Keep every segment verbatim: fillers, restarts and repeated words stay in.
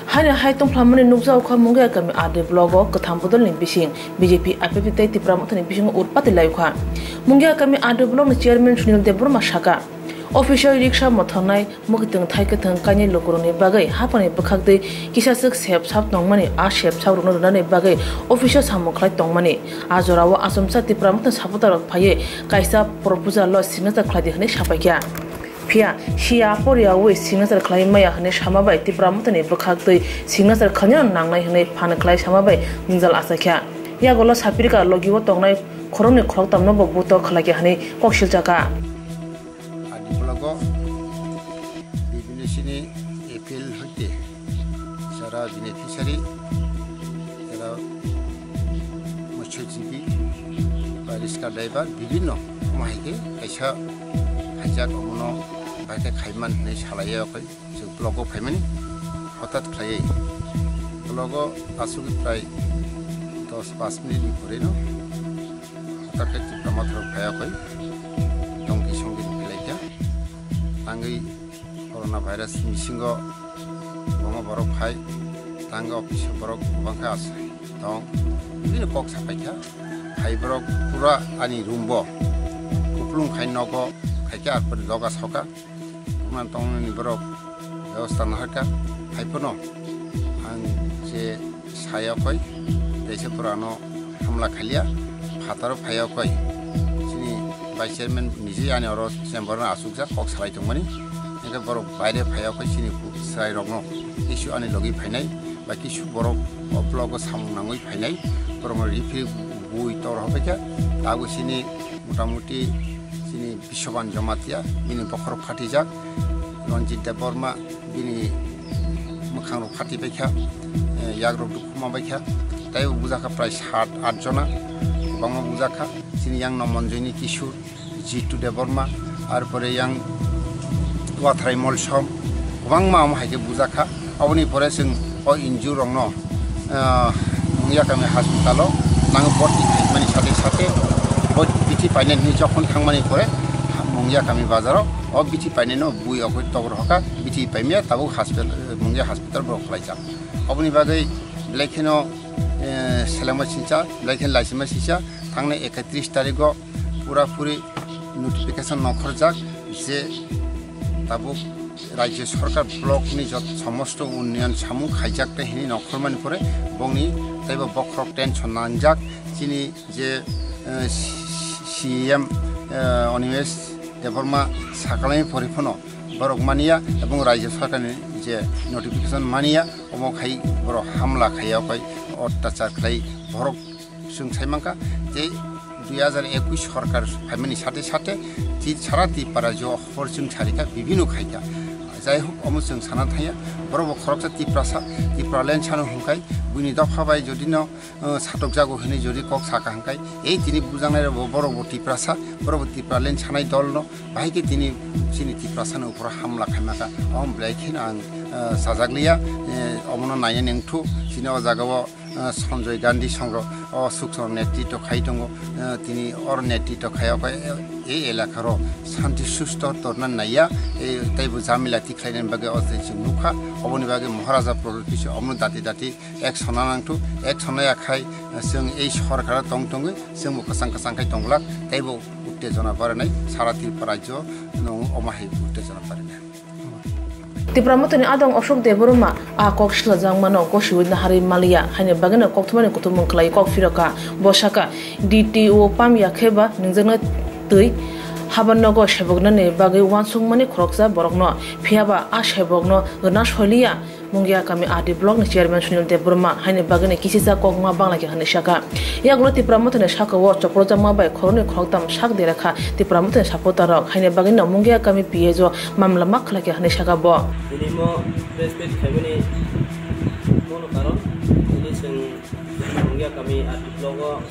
Haino hai tongphlamani nukjago kha Mungia kami R D block o kwtham bodolni bising B J P, I P F T tei Tipra Mothani bisingo utpati lai kha. Mungia kami R D block ni chairman Sunil Debbarma saka, office o riksa mothornai, mwkhwtwng thai kwthwng kainai lukurokni bagwi haphangni bwkhak twi kisaswk sep sap tongmani, a sep sap rokno rwnani bagwi office o samung khlai tongmani. A jorao achomsa Tipra Mothani supporter rok phaiwi kaisa proposal o signature khlai di hwnwi sapaikha. Phiya siya poriyawi signature khlai maya hwnwi sama bai Tipra Mothani bwkhak twi signature khlainano nangnai hwnwi phan khlai sama bai jwngjal achaikha. Yagulo sapirika logi o tongnai khoroknwi khoroktamno bo buto khlaikha hwnwi kok silchakha. Ani blogo bibini sini appeal hoite sara beneficiary, sara motshojibi, ba riska driver, bibinno omo hai khe kaisa khaijak, omono bai khe khaiman hinwi salaiya koi. Chwng blogo phaimani hothat khlaiwi blogo asugwi prai dos pas minute ni pore no hothat khe Tipra Motha rok phaiya koi, tongki songki ni phailaikha. Tangwi corona virus ni bisingo kwbangma borok phai, tangwi office o borok kwbangkha asai tong, bini kok sapaikha. Phai borok pura ani room bo kuplung khai nogo khaikhe, arpore doga soka. Bumang tongnani borok bebosta naharkha. Haiphano ang je saya koi, teisa pura ano hamla khalia, phataro phaiya koi. Chini vice chairman nije ani oro chamber no asukjak, kok salai tongmani. Hingke borok baire phaiya koi, chini chwrai rokno kisu ani logi phainai, ba kisu borok o blogo samung nangwi phainai, borokno riphi bui tor hobaikha. Tabuk chini motamuti chini Biswaban Jamatia, bini bokhorok phatijak, Ranjit Debbarma, bini mwkhang rok phati baikha, eh, yak rok dukhu ma baikha, tei bo bujakha prai sat at jona, kwbangma bujakha, chini yang no Monjoyni Kishore, Jitu Debbarma, arpore yang Watharai Molsom, kwbangma omo hai khe bujakha. Oboni pore chwng o injurokno, ah, Mungia kami hospital o nang borti khaimani sate sate bo bithi painani jokhon thangmani pore Mungia kami bazaro o bithi painani no bui okoi tok rohka, bithi paimya tabuk hospital, Mungia hospital borok khlaijak. Oboni bagwi belai kheno, eh, selengma singcha, belai kheno laichima singcha, thangnai ekatris tarigo pura puri notification nongkhorjak je tabuk Rajya Sarkar block ni jot somosto unnayan samung khaijak tei hini nongkhormani pore bongni teibo bokhorok tension nangjak. Chini je, eh, C E M, eh, Animesh Debbarma sakalai pore phano borok mania ebong Rajya Sarkar ni je notification mania, omo khai borok hamla khaiya, okhai ottachar khlai borok. Chwng sai mankha je dui hajar ekush sorkar phaimani sate sate ti sara Tipra jo hor chwng sarikha, bibino khaikha. Jai hok, omo chwng sana thangya, borok bo khoroksa Tiprasa, Tipraland sano hwnkhai, buini dopha bai jodi no, uh, satokjago hwnwi jodi kok saka hwnkhai, ei tini bujaknai rok bo borok bo Tiprasa, borok bo Tipraland sanai dol no, bahai khe tini chini Tiprasa ni uphoro hamla khaimaka. Omo belai kheno ang, uh, sajak liya, eh, omono naina nengthu chini o jaga o. Ah, Sanjay Gandhi songro o suksong netrito khai tongo. Ah, tini oro netrito khai o khe, eh, ei elakaro shanti susto torna naiya, eh, teibo jamila tikhlaina bagwi o tei chwng nukha. Oboni bagwi Maharaja Pradyot kisa omono dati dati action na nangthu, action naiya khai, ah, chwng ei sorkaro tong tongwi chwngbo kwchang kwchang khai tonglak, teibo uttejona barinai sara Tripura rajyo no omo hai uttejona barinai. Tipra Mothani adong Ashok Debbarma a kok silajakmano gosiwi naharwi maliya, haini bagwino kokthumani kuthumung khlai kok phirokha. Bo sakha, D T O pam ya khe ba nungjaknai twi haban nogo seboknani bagwi uansukmani khoroksa borokno, phiyaba a sebokno rwna soiliya. Mungia kami R D block ni chairman Sunil Debbarma haini bagwino kisisa kok ma banglaikha hwnwi sakha. Yagulo Tipra Mothani sakao chopropjakma bai khoroknwi khoroktham sak derakha Tipra Mothani supporter rok, haini bagwino Mungia kami P H o mamla ma khlaikha hwnwi sakha bo. Tini mo press meet khaimani mono karon tini chwng Mungia kami R D block o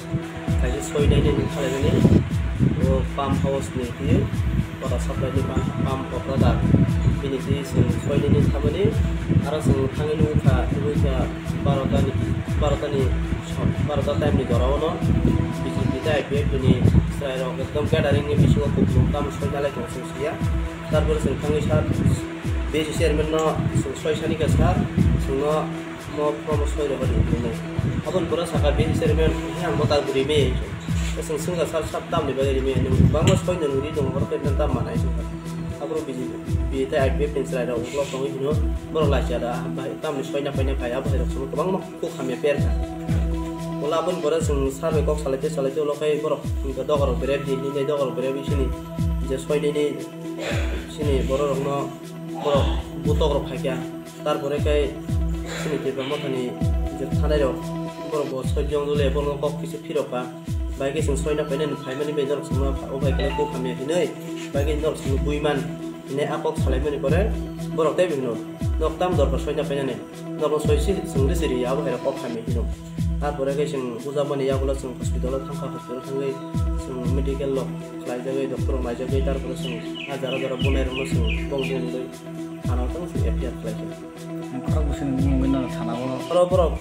kaisa soinani nung khalaimani o pump house ni twi water supply ni pump, pump operator bini twi chwng soinani thamani aro chwng thangwi nukha, nukha barota ni, barota ni, barota time ni jora o no B J P tei I P F T ni chwrai rok ekdom gathering ni bisingo kupulung tamo soi nalai tongo chwng siya. Tarpore chwng thangwi sir, B J C chairman no chwng soi sani kha sir, Chwngno mo promo soi rwba di hinwi. Aboni pore saka B C chairman, "He ang bo tak rimwi." Chwng swngkha, "Sir, sir, tamni bagwi rimwi?" Nwng bangma soi nwng ri tongo, horo khe nwng tam manai chwngkha. Aboro B J P tei I P F ni chwrairok uklok tongwi hino, borok lachi ada, "Bai, tamni soina paina phai?" Abo hai rok chwngno kwbangma kok hamya per kha. Ulo aboni pore chwng sir bai kok salai tei salai tei ulo khe borok dogarok berep di hinwi, dogarok berep di sini je soinani sini bororokno borok butok rok phaikha. Tarpore khe chini Tipra Mothani je thanai rok borok bo soi jong dole borokno kok kisa phirok kha. Bai khe chwng soina painani phaimani bai norok chwngno o bai khe kok hamya hinwi bai khe norok chwngno buiman hinwi a kok salaimani pore borok tei bini norok tam dorkar soina painani norok soi si chwng risi ri abo hai rok kok hamya hino. Tarpore khe chwng bujakmani yagulo chwng hospital o thangkha, hospital o thangwi chwng medical rok khlaijagwi, doctor rok naijagwi, tarpore chwng a jara jara bunai rokno chwng bong bong wngwi thana o tong chwng F I R khlaikha. Khorok bwswkni bumungwi no thana o. Oro borok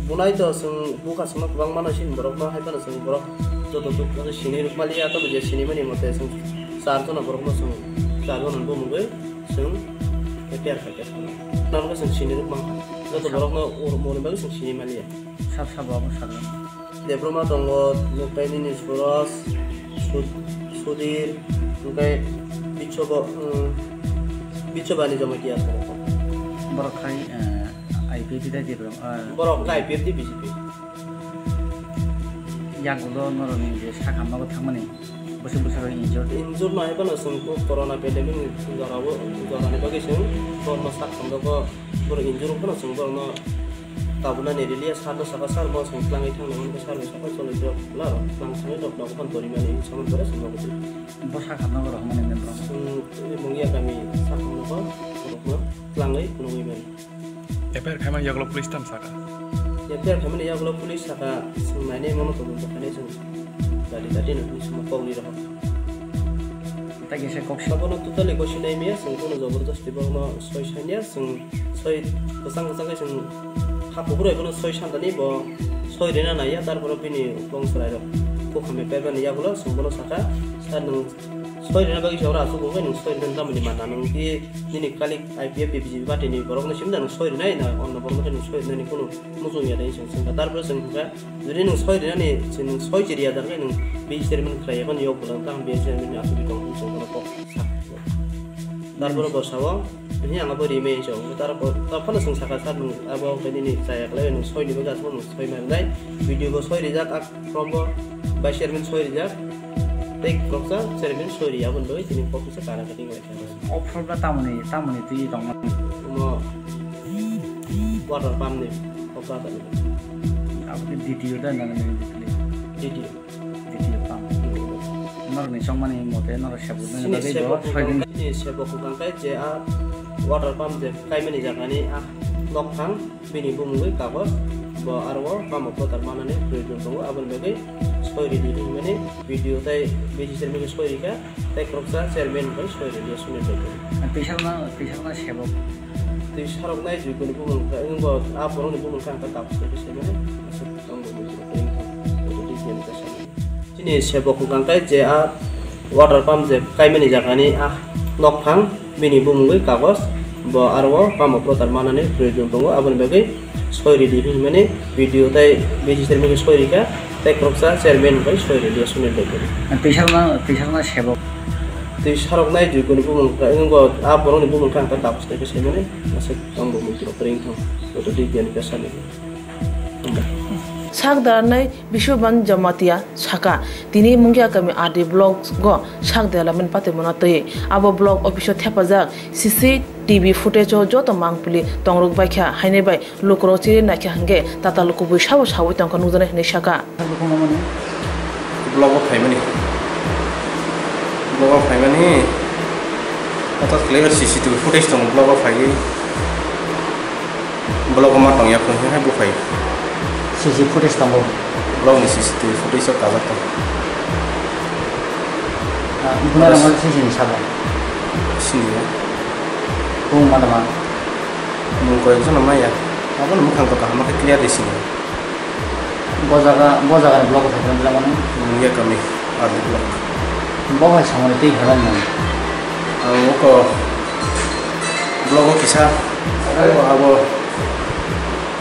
bunai to chwng bukha chwngno kwbangma no sini borokno hai phano chwng borok joto duk no sini rwk maliya, tamo je sinimani mote chwng char jona borokno chwng char jona bumungwi chwng F I R khaikha thana. Nang chwng sini rwk mankha. Joto borokno ur-, moni bagwi chwng sini maliya. Sab sabo abo sajak. Debbruma tongo, Nuktainini Suros, Sud-, Sudir, hwnkhe Bichobo, um, Bichobani Jamatia tongo. Borok khai, eh, I P F T tei Debbruma, eh, borok khai I P F T B J P. Yagulo norokni je sakhamnago thangmani. Bwswk bwswk rok injured? Injured no hai phano chwng corona pandemic ni jora o, jora ni bagwi chwng borokno sak tongo, borok injured wng phano chwng borokno tabuknani rwliya, sir no saka, "Sir, bo chwng twlangwi thangna hwn khe," sir bai saka, "Chwlwi rok la rok twlang thangwi rok nogo phano torimani," hinwi samani pore chwng nogo twi. Bo sakhamnago rok hwnmani member rok? Chwng tini Mungia kami sakhamnago borokno twlangwi phunugwi mani. F I R khaimani yagulo police tam saka. F I R khaimani yagulo police saka, chwng nainai mano tongwi bwkhainai chwng dati dati no hinwi chwngno kok ri rwkha. Tei kisa kok si. Abono totally gosi nai miya, chwng bono jobordosti bono soi sanya, chwng soi kwchang kwchang khe chwng ha kuphur bai bono soi santani bo soi rina naiya, tarpore bini uklong chwrai rok kok hamya paibani yagulo chwng bono saka, sir nwng soi rina bagwi se oro aswk bo khe nwng soi rina tamoni manna nwng khe nini kalik I P F T B J P party ni borok no simi da nwng soi rinai na onno borok no khe nwng soi rinani kunu muchung ya dai chwng chwngkha. Tarpore chwng hwnkha jodi nwng soi rinani se nwng soi chiri ya da khe nwng B C chairman khlai ya phano yok bwlang tang B C chairman ni aswk tong chwng bono kok sa. Tarpore bo sao, "Hi ang abo rimai," hinwi sao. Tarpor, tarphano chwng sakha, "Sir, nwng abo wngkha nini chaya khlai, nwng soi ni bagwi aswk nwng soi ma rinai." Video bo soi rijak, ak from bo vice chairman soi rijak, tei khoroksa chairman soi rijak, aboni bagwi tini kok kisa kara kati wngkha. O problem tamoni, tamoni twi tongmani. Omo water pump ni kok kara kati. Abo khe D T O da nang ni D T O. D T O. Ditiyo pam. Norokni chongmani mote norok seboknani bagwi bo soi din. Chini sebok hwnkha khe je a water pump je kaimani jagani a nokphang bini bumungwi kagoj bo aro o pump o kotor manani proyojon tongo, aboni bagwi soi ridi hinmani B D O tei B C chairman khe soi rikha tei khoroksa chairman bai soi ridi Sunil Debbarma. Twi sarokna, twi sarokna sebok. Twi saroknai joikoni bumung wngkha, wngbo a borokni bumung wngkha tabuk se khe saimani aswk tongo. Chini sebok hwnkha khe je a water pump je kaimani jagani a nokphang bini bumungwi kagoj bo aro o pump operator manani proyojon tongo, aboni bagwi soi ridi hinmani B D O tei B C chairman khe soi rikha tei khoroksa chairman bai soi ridi Sunil Debbarma. Twi sarokna, twi sarokna sebok. Twi saroknai joikoni bumung wngkha, wngbo a borokni bumung wngkha ang ta tabuk se khe saimani aswk tongo muitrok kwrwi wngthang. Joto D P N khe sani. Sak darnai Biswaban Jamatia saka, tini Mungia kami R D block o sak dela min patwi mano twi. Abo block office o thepajak C C T V footage o joto mangpili tongrok baikha, haini bai lukurok chiri naikha hwnkhe tatal kubui sabo sawi tongkha nukjaknai hwnwi saka. Block o phaimani, block o phaimani, hwnkhe clear C C T V footage tongo block o phaiwi. Block o ma tongya kung hai buphai. C C footage tongo. Block ni C C T V footage o kajak tong. Ah, buna rang C C ni sabo. Sini ya. Bung mana ma. Bung koi jana maya. Abo ni mukhang to kaham khe clear di sini. Bo jaga, bo jaga ni block o thangna mano. Bung ya kami. Abo block. Bo hai samani tei halai nang. Ang uko block o kisa abo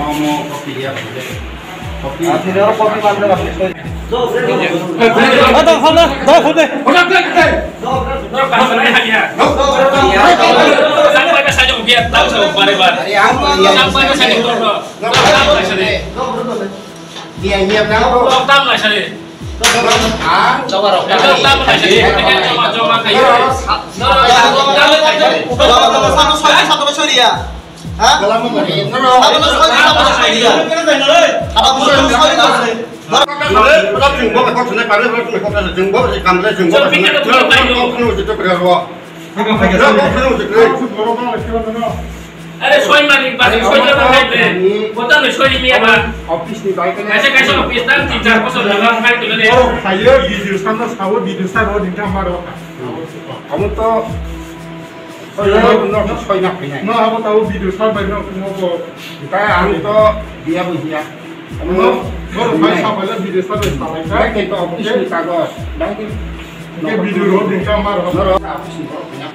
Omo copy dia. Copy. Ah, sini orang copy mana, Pak? Ada, ada, ada, ada. Yang pakai saja, biar tahu saya, bare-bare. Yang pakai saja, bro. Yang pakai saja. Dia, dia, bro. Tahu lah saya. Are soi mani, basi soi jora khai le. Kota no soi ni aba. Office ni bai kene. Kaisa kaisa office tang tin char bosor jaga khai tole ne. Oro khaye video sa no sawo, video sa ro din ka maro. Amo to soi na, no soi na khainai. No, abo tawo video sa bai no, no ko. Kai ang to dia bo dia. No, no, bai sa bai video sa bai sa bai. Bai ke to office ni kagos. Bai ke video ro din ka maro. No ro office ni ko khainai.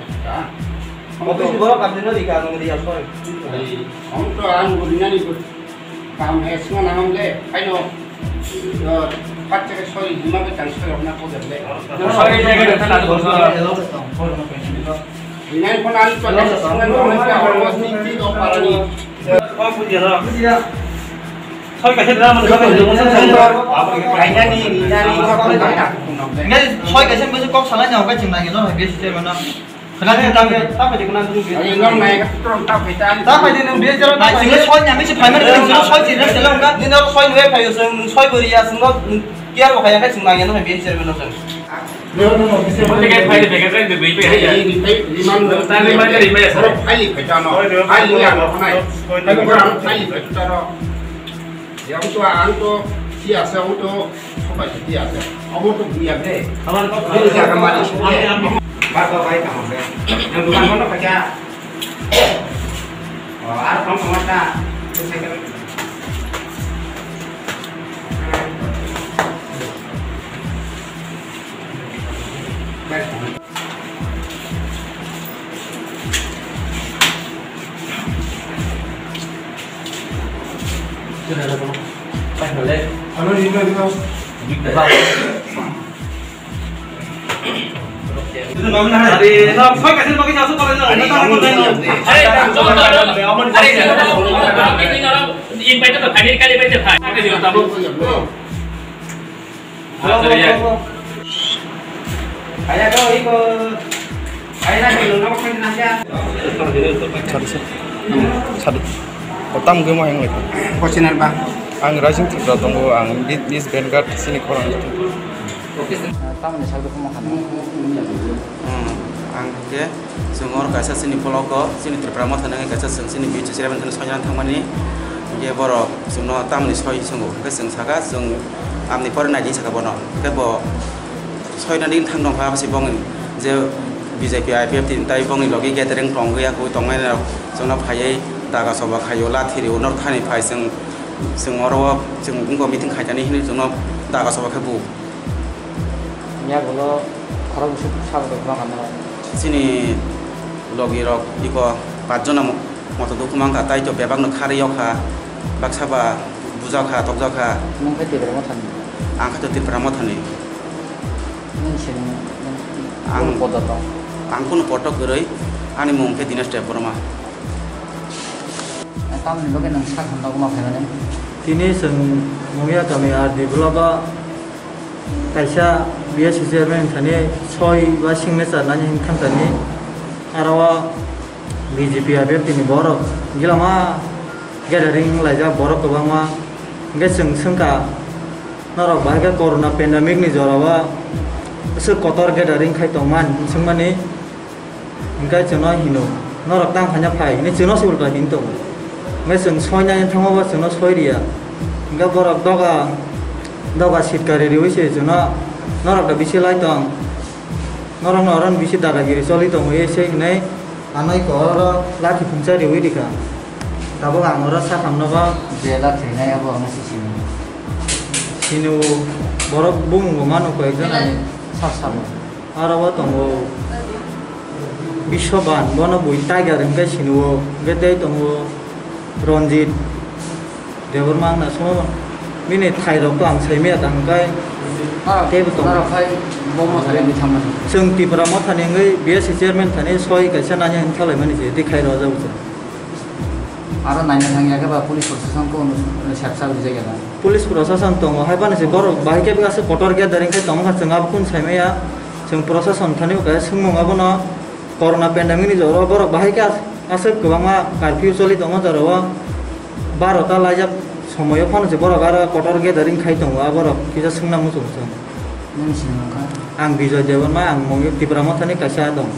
Office ni borok kapni no rika, nung ria soi. Ai, ang to ang bo rinani bo. Kam he sima nang le, ai no. Eh, pat chere soi, hima be tang soi, hona ko le. Soi, soi, soi, soi. Rinani ko nang to le, sima nang le, almost ni ti do parani. Ko buji ra. Buji ra. Soi kaisa dra man. Rinani, rinani ko nang le. Ngai soi kaisa buji kok salai na, kok ching nang no, besi che mano. Khna de, ta phai, ta phai de, khna de, ta phai de. Ai, nang nai ka tron ta phai ta. Ta phai de, nang bia jara ta phai de. Soi nyami se phai mani, soi soi soi soi soi. Ni nang soi nwe phai soi, soi bori ya, soi kiar bo khaya kai soi nang ya, nang bia jara mano soi. Ni nang nang se phai de, phai de, phai de, phai de. Ai, ni phai, ni man ta ni man ni phai sa. Phai phai ta no. Phai ni ya no phai. Phai ko ram phai phai ta no. Yang to ang to si asa ang to sopai si asa. Abo to buya bre. Aman ko. Ini jaga mali si bre. Bar ko bai kamu bre. Yang dukan mana kaca? Oh, ar kong kong ta. Hello, hello, hello. Kaya ko, iko. Kaya na, hello, no, kaya na, kaya. Sadu, sadu. Sadu. O tam gwi mo heng lekha. Ko sinar ba? Ang Rising Tripura tongo, ang Ni-, Nij Vanguard sini khorang. Tamni sal ko mo khana. Hmm, ang ke. Chwng oro kaisa chini block o, chini Tripura Motha nangwi kaisa chwng chini B J C chairman thani soinani thangmani. Hinkhe borok chwngno tamni soi swngo, hinkhe chwng saka chwng amni pore naidi saka bono. Hinkhe bo soinani thang tongkha, boni je B J P I P F T ni tai bongni logi gathering tongwi ya, kui tongnai rok chwngno phaiwi daga soba khaio, lathi rio, norok thani phai chwng, chwng oro o chwng wngkha meeting khainani hinwi chwngno daga soba khe bu. Yagulo khorok bwswk sabo tongma kha norok. Chini logi rok iko pach jona mo-, moto dukhu mankha, tai to bebak no kharwi o kha, baksa ba buja kha, tokja kha. Nwng khe Tipra Mothani? Ang khe to Tipra Mothani. Nwng se nwng, nwng Ang, kunu podo tong? Ang kunu podo kwrwi, ani mung khe Dinesh Debbarma. Tamni bagwi nwng sak hamjakma phaimani? Tini chwng Mungya kami R D block o kaisa B S C chairman thani soi ba signature nani hinwi thangkani, aro o B J P I P F T ni borok gilama gathering laijak borok kwbangma, hwnkhe chwng swngkha norok bahai khe corona pandemic ni jora o swk kotor gathering khai tongman swngmani. Hingke chwngno hino, "Norok tang phaina phai," hinwi chwngno se ulta hini tongo. Hingke chwng soinani thango bo chwngno soi riya. Hingke borok doga, doga sitkari riwi se chwngno, "Norok da bisi lai tong, norokno oro ni bisi dadagiri choli tongo," ye se hinwi ano iko oro lathi phungsa riwi rikha. Tabuk ang oro saphang nogo. Je lathi rinai abo ang se sini. Sini o borok bumung bo mano koi ekjon ani sak sabo. Aro o tongo Biswaban, bono bui Tiger hingke sini o, hingke tei tongo Ranjit Debbarma wngna sumo. Bini thai rok to ang sai maya tang kai. Ah, tei bo tongo. Naro khai bo motha ni thangmani. Chwng Tipra Motha ni wngwi B S C chairman thani soi kaisa nanya hini thalaimani se, tei khai rojak bo se. Aro naina thangya khe ba police proshashan ko sep sak rijak ya da? Police proshashan tongo, hai phano se borok bahai khe aswk kotor gathering khe tongkha, chwng abo kunu saimaya. Chwng proshashan thani bo kaisa swngmung abono, corona pandemic ni jora borok bahai khe as-, aswk kwbangma curfew choli tongo jora o, baro ta laijak somoio phano se borok aro kotor gathering khai tongo, a borok kisa swngna muchung chwng. Nini sinimung kha? Ang Bijoy Debbarma, ang Tipra Mothani kaisa dong.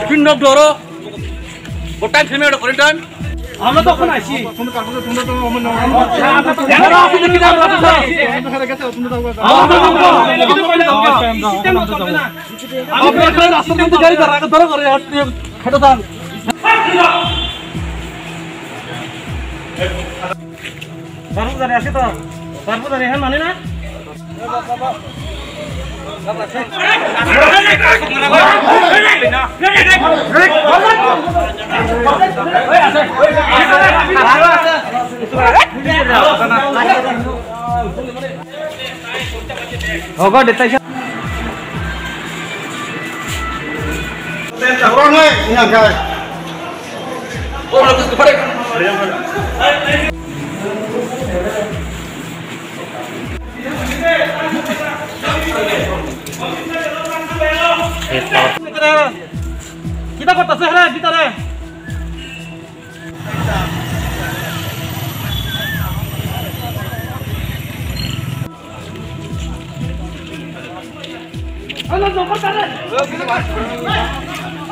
Pin nok doro. Bo time simi ado korin time. Amo to khona si. Darbu jani ase to? Darbu jani han mani na? Ogo de taisa. Kita kota sehra kita re.